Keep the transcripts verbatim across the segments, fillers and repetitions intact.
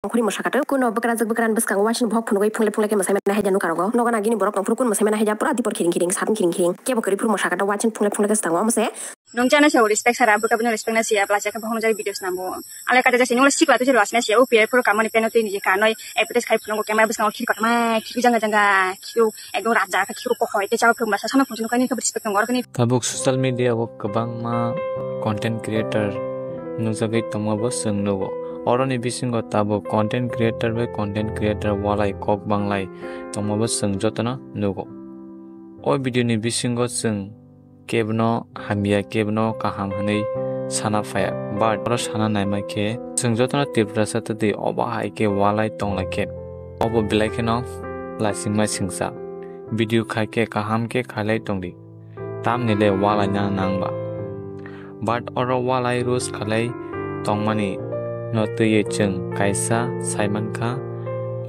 Khuri mo sakato kuno bwkrajwk bwkrani bwskango waising bohok phunugwi phungle phungle khe mwsai mani haida nukarogo. Nogo nagini borok nongphuru kun mwsai mani haida pura dipor khiring khiring, satung khiring khiring. Kebo kwrwi phuru mo sakato waising phungle phungle khe swkango omo se. Nung chana se respect sara bwkha bini respect na siya plus khe bohong jai video snambo. Ale kata jasi nung sikla tu jero asna siya upi phuru kamani peno twi ni kanoi advertise khai phungo camera bwskango khiri kotorma khiri janga janga khiri ekdom raja khe khiri ko hoi te chaw phungo sa sana phungo kani khe respect nang orkani. Tabuk social media o kwbangma content creator nukjagwi tongma bo chwng nugo. Oroni bisingo tabuk content creator bai content creator walai kok banglai tongma bo chwng jotono nugo. O video ni bisingo chwng kebono hamya, kebono kaham hwnwi sana phaiya. But oro sana naima khe chwng jotono Tiprasa twtwi obo hai khe walai tonglai khe obo belai kheno laisingma singsa. Video khai khe kaham khe khailai tongdi. Tamni le walaina nangba. But oro walai roast khalai tongmani no twiwi chwng kaisa saimankha,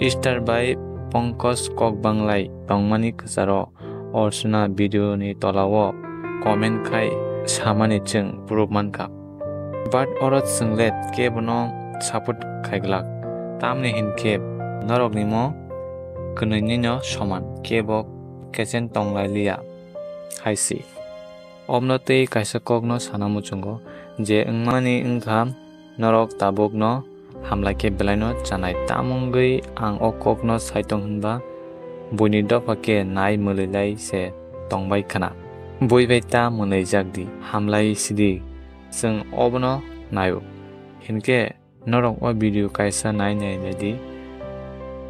Star bai Pankaj kok banglai tongmani kwcharo Orsuna video ni tolao comment khai samani chwng proof mankha. But oro chwng le kebono support khaiglak, tamni hinkhe norokni mo kwnwini no soman, kebo kechen tonglai liya hai si. Obno tei kaisa kokno sana muchungo je wngmani wngkha norok tabukno hamlai khe belaino chanai. Tamo wngwi ang o kokno sai tong hwnba buini dopha khe nai mwlwilai se tongbai khna. Bui bai ta mwlwijak di, hamlai sidi, chwng obono naio. Hinkhe norok o video kaisa nai nai lai di,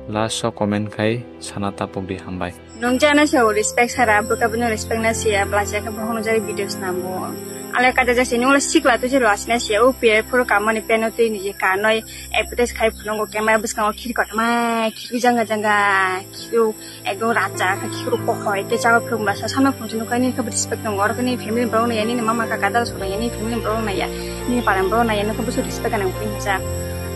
last o comment khai sana tapuk di, hambai. Nung chana se respect sara bwkha bini respect na siya plus khe bohong jai video snambo. Ale kata jasi nung sikla tu jero asna siya upi phuru kamani peno twi ni kanoi advertise khai phungo camera bwskango khiri kotorma khiri janga janga khiri ekdom raja khe khiri ko hoi te chaw phungo sa sana phungo nung kani khe respect nang orkani family borok na yani mama kaka dal sora yani family borok na ya ni param borok na yani khe busu respect nang phungo sa.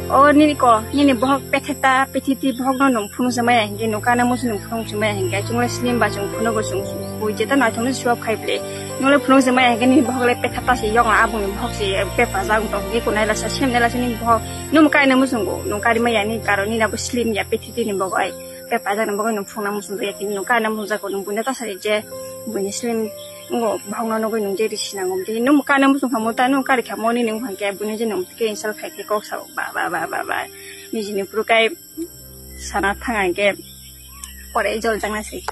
O nini ko nini bohok petheta pethiti bohok no nung phunuk se maya hinke nung kana musu nung phunuk se maya hinke chungle slim ba chung phunuk go chung bui jeta naithok ni suap khai ble nung le phunuk se maya hinke nini bohok le petha ta se yong abung ni bohok se pepa jang tong hinke kunai la sa sem ne la se nini bohok nung kai na musu go nung kari maya ni karo nini abo slim ya pethiti ni bogo ai pepa jang ni bogo nung phunuk na musu ya kini nung kana musu jago nung bui na ta sa je bui ni slim ngo bohok no nugui nung je risi nangom tini nung kana musu phamo ta nung kari khamo nini nung hangke bui ni je nung ke insal khai ke kok sa ba ba ba ba ba niji ni puru kai sana thang hangke pore jol jang na se.